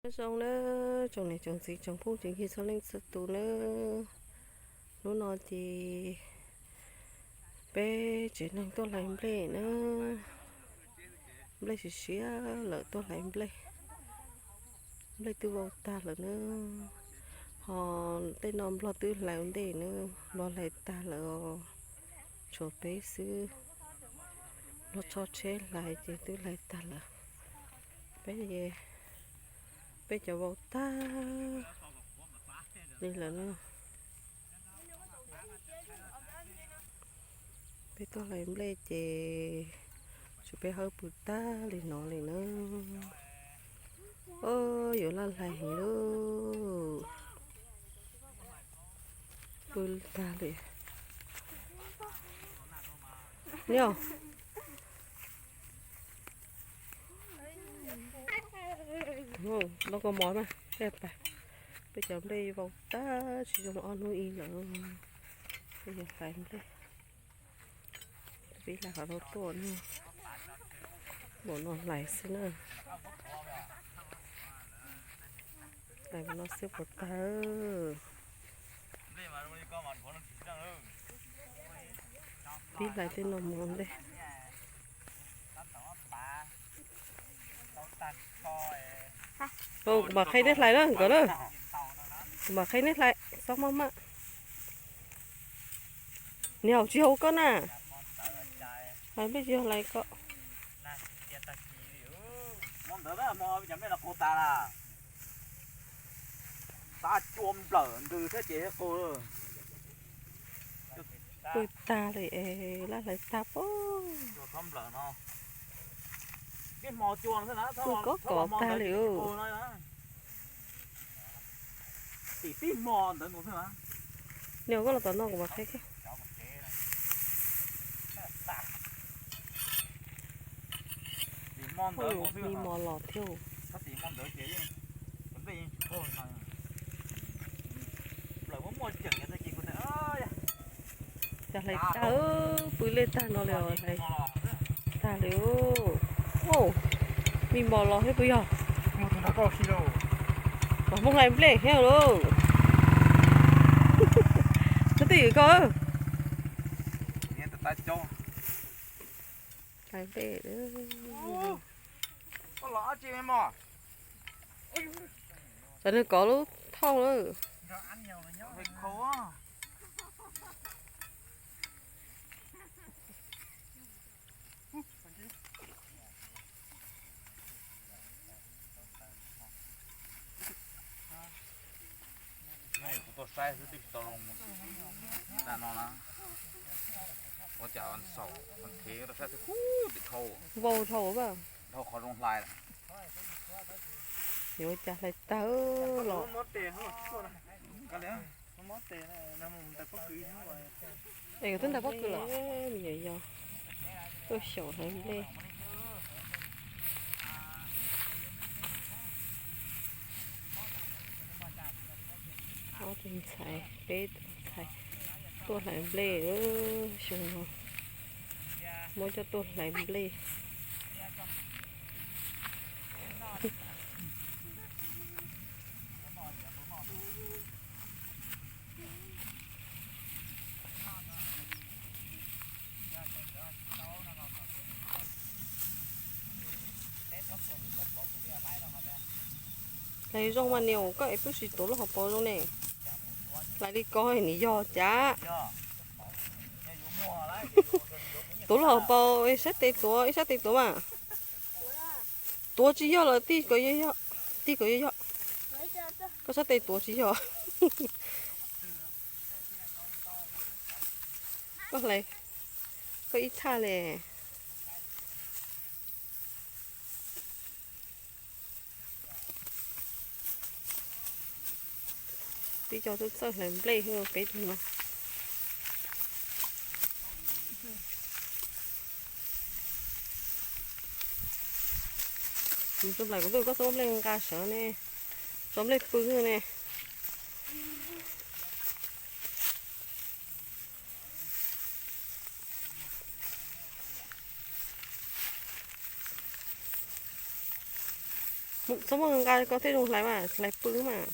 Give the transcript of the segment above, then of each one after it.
Nyob zoo na, tsoom niam tsoom txiv tsoom phooj tsoom ywg txhua leej txhua tus na. Hnub no ces peb tsev neeg tuaj hlais nplej na. Nplej siav siav lawm, tuaj hlais nplej. Nplej twb vau tag lawm na. Ho tej no nplog twb hlais ua ntej na, nplog hlais tag lawm os. Tshuav peb xwb. Nplog tso tsheb hlais ces twb hlais tag lawm. Peb, peb cov vau tag li lawm na. Peb tuaj hlais nplej ces tshuav peb hawb pw tag li no li na. Yuav laj hlais heev lauj. Pw tag li. Nyob, lov kua mov na, peb cov nplej vau tag tsis zoo ob hnub ib lawm. Peb yuav hlais nplej. Peb hlais qhov no tuaj na, npaum no hlais xwb na. Hlais mus no xwb puas tag. Peb hlais tej no mus ntej. Kuv mam qhia neb hlais na nkawd na. Kuv mam qhia neb hlais, txhob maj maj. Niag haus tsis haus koj na. Hlais nplej tsis haus hlais koj. Tab cua nplawm ntws thiab ces qus. Pw tag li es laj hlais tag pob. Pw kob kos tag li. Niam, koj los tom no kuv mam qhia koj. Ua, me mos los thiab. Cas hlais tag, pw lej tag no li os, hlais tag li. Ua, me mos los thiab puas yog? Mas Hmoob hlais nplej thiab lauj. Koj twb ywm koj. Hlais nplej. Tsam nws kov lub thauj lawm. Kuv tuaj saib xwb twb tsis tau zoo mus. Ua cas xaum thev rau sab twg kub tim dhau. Vau dhau, dhau qhov zoo hlais. Yuav ua cas hlais tag los. Es koj twb ntais pob kws los? Yog, yog, tuaj xyaum hlais nplej. Ob tug ntxhais, peb tug ntxhais tuaj hlais nplej xyoo no. Muab coj tuaj hlais nplej. Hlais zoo mas niam, koj es twb tsis tuav lub hauv paus zoo ne. Hlais li ko nws yog cas? Tuav lub hauv paus, sab tes tuav, ib sab tes tuav mas. Tuav tsis yog lawm, tig kom yog, tig kom yog yog. Koj sab tes tuav tsis yog. Koj hlais, koj ib thaj li. Tib co txawj txawj hlais nplej peb tug no. Tus nplais kuv twb koj txhob nplej nqa sawv ne, tso nplej pw ne. Txhob muab nqa, koj thiaj zoo hlais mas, hlais pw mas.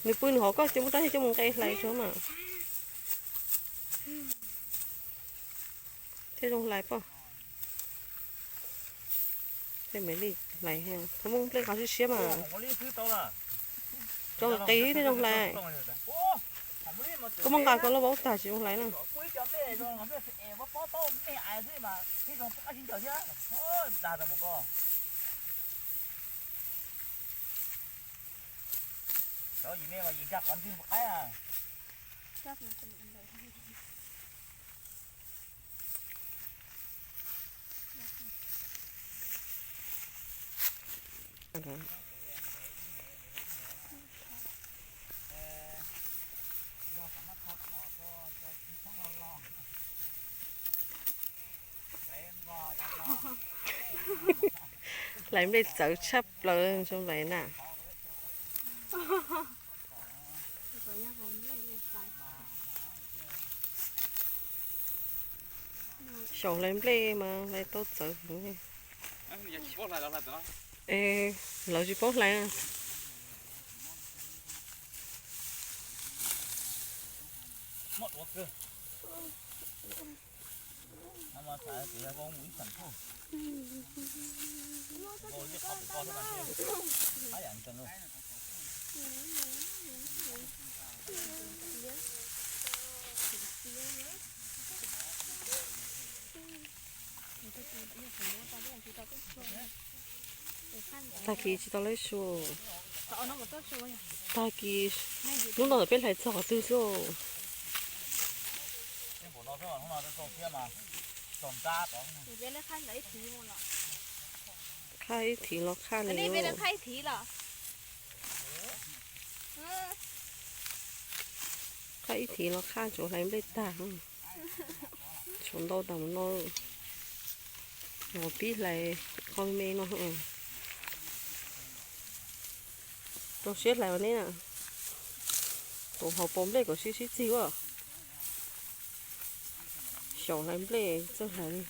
Nws pw nws hauv, koj cia muab rab niag coj mus nqe hlais tso mas. Thiaj zoo hlais pob. Thiaj me li hlais, txhob muab nplej nqa siab siab mas. Tso qis thiaj zoo hlais. Koj muab nqa koj lub vaub tag tsis zoo hlais na. Hlais nplej txawv tshaj plaws zoo li na. Xyaum hlais nplej mas hlais tau txawv heev. Lawv tsis paub hlais. Tag kis tsis tau laib su. Tag kis hnub no peb hlais txog qhov twg xwb. Qhaj ib thiv los qhaj li. Qhaj ib thiv los qhaj tsuav hlais nplej tag. Tshuav ntau tag mus no. Ua pib hlais qhov me no. Rau siab hlais ua neb na. Tus hauv paus nplej kom sib sib txig ua. Xyaum hlais nplej txawj hlais li.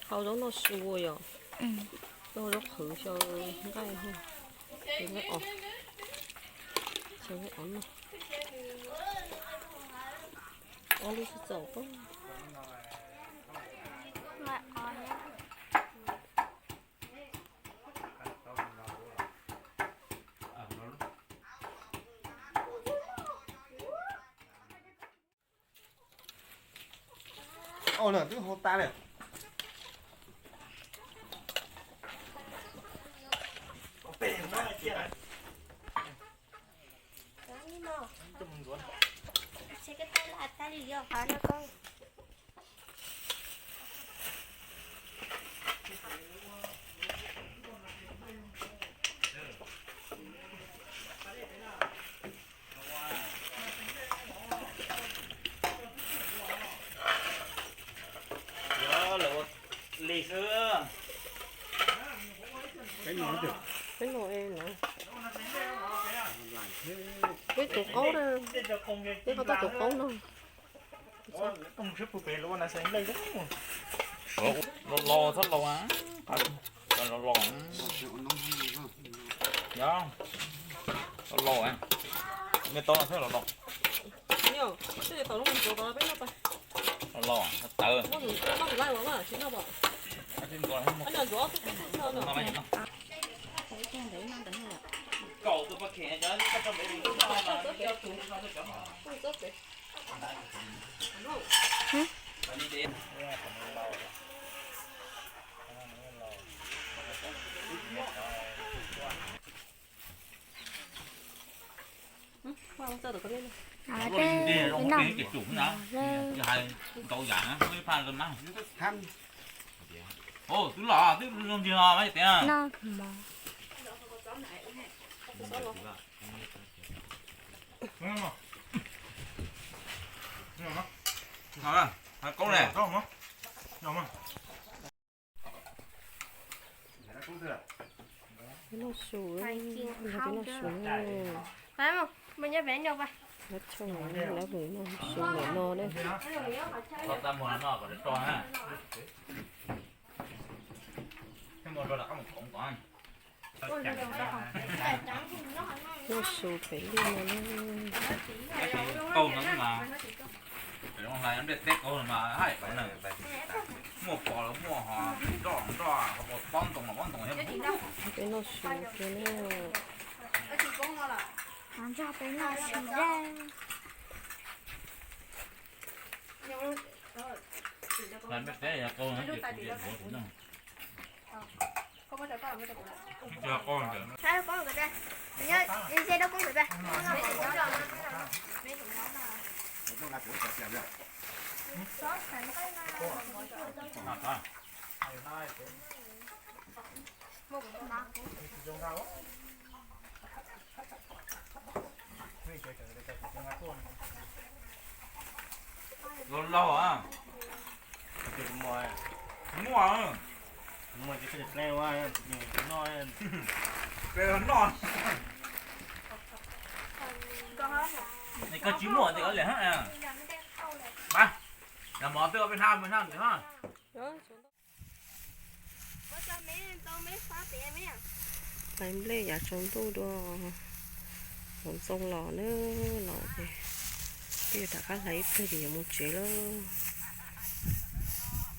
Hau zaub noj su yom. Zaub qhwv xyaw nqaij, nqaij os, xyaw nqaij os no. Ob lub xyaw txaus pob. Ua lawm twb hau tas lawm. Li xwb. Peb no, peb tus qaub na, peb qhov tau tus qaub no. Los los txhob laus, los los, yog, los los, me tau los los, los los, tawv, kaum tus pab kheem cov, Ntau yam na, twb los, twb zoo ntsig os, mas tias no mov. Peb noj su, peb noj su na. Lawv tshooj lawv mus noj su ntawm no na. Noj su pem liaj no na. Teb qaug no mas, pem zoo hlais nplej teb qaug no mas hais qhov na, muaj pos los muaj, ho nroj los nroj, ho pob ntoo los pob ntoo thiab. Peb noj su kiag na. Nrog peb noj su dej. Hlais nplej teb qaug no ces kuv tias yuav kuv noj. Laus laus a. Muaj. Noj. Koj tsis muaj ces koj liam hab. Mas, noj mov twb ua peb hnab peb hnab ntxiv hab. Hlais nplej yav tsaus ntuj dua, hauv ntxoo los na, los ces peb yuav rov qab hlais ib pliag ces yuav mus tsev lawm.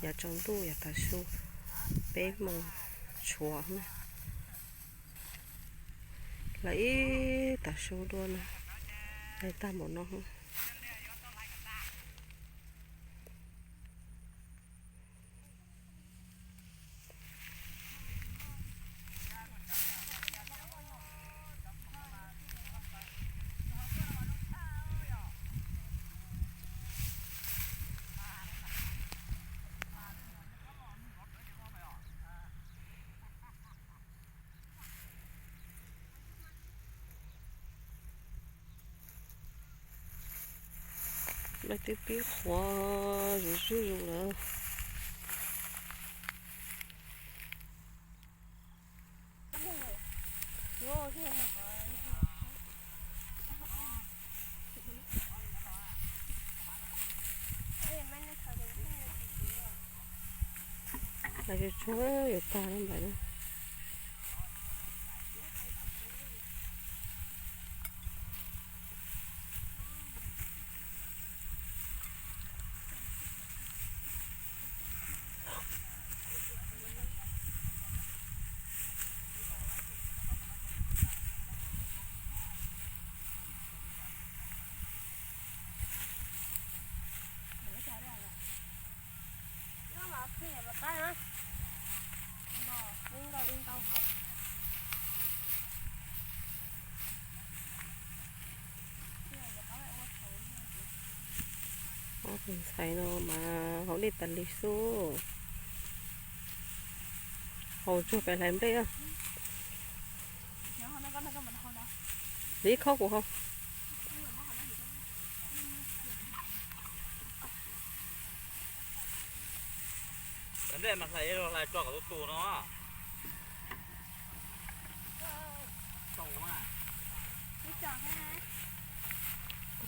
Yav tsaus ntuj yav tav su peb moos tshuav na. Hlais ib tav su dua na, hlais tag npaum no. Lawv twb pib qhuav zuj zus zus lawm. Hlais tsuag tsuag yuav tag lawm ntawd na. Ob tug ntxhais no mas haus dej tas li xwb. Haus tsuag pem hlais nplej. Li khob kuv haus. Nplej mas hlais hlais tso kom tus tus no.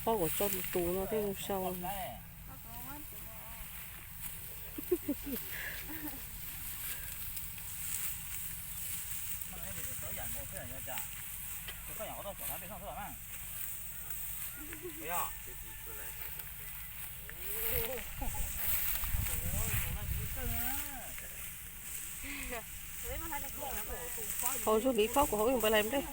Khob kuv tso tus tus no thiaj zoo sau. Haus zuag li khob kuv haus ib pab hlais nplej.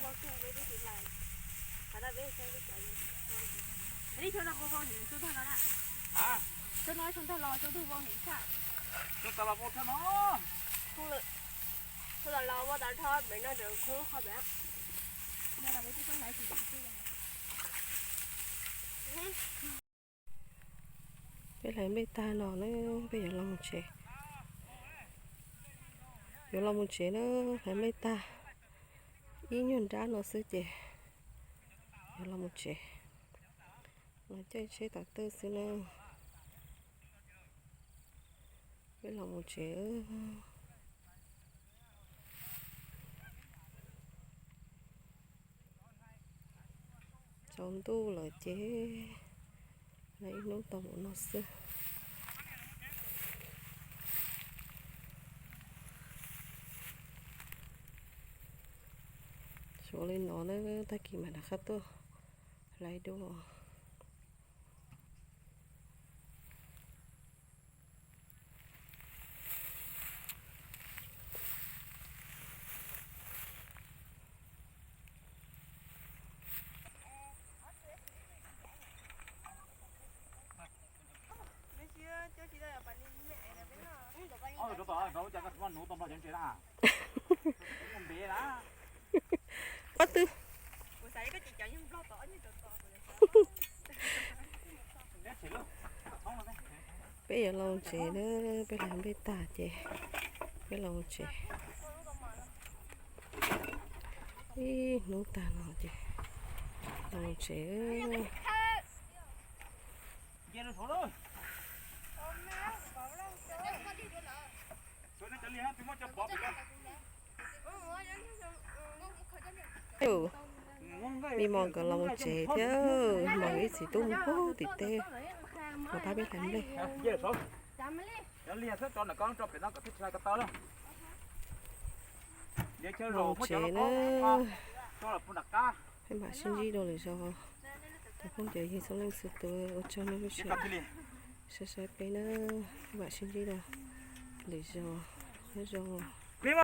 Hlais nplej tag no na, peb yuav los mus tsev. Yuav los mus tsev na, hlais nplej tag ib nyuag nrab no xwb ces yuav los mus tsev. Los caij tsheb tav tawj xwb na. Peb los mus tsev. Tsaus ntuj lawm ces hlais ib hnub tau mus no xwb. Suav li no na, tag kis mam rov qab tuaj hlais dua. Ob tug, peb yuav los tsev na, peb hlais nplej tag ces peb los tsev. Ib hnub tag no ces los tsev. Me mos nkawd los mus tsev thiab, me mos nkawd ib txiv tub mus pug tim teb los pab peb hlais nplej. Los tsev na, peb mam sib ntsib dua lwm zaus. Cov phooj ywg txhua leej txhua tus, ua tsaug nej lub sij hawm saib saib peb na, peb mam sib ntsib dua lwm zaus. Nyob zoo.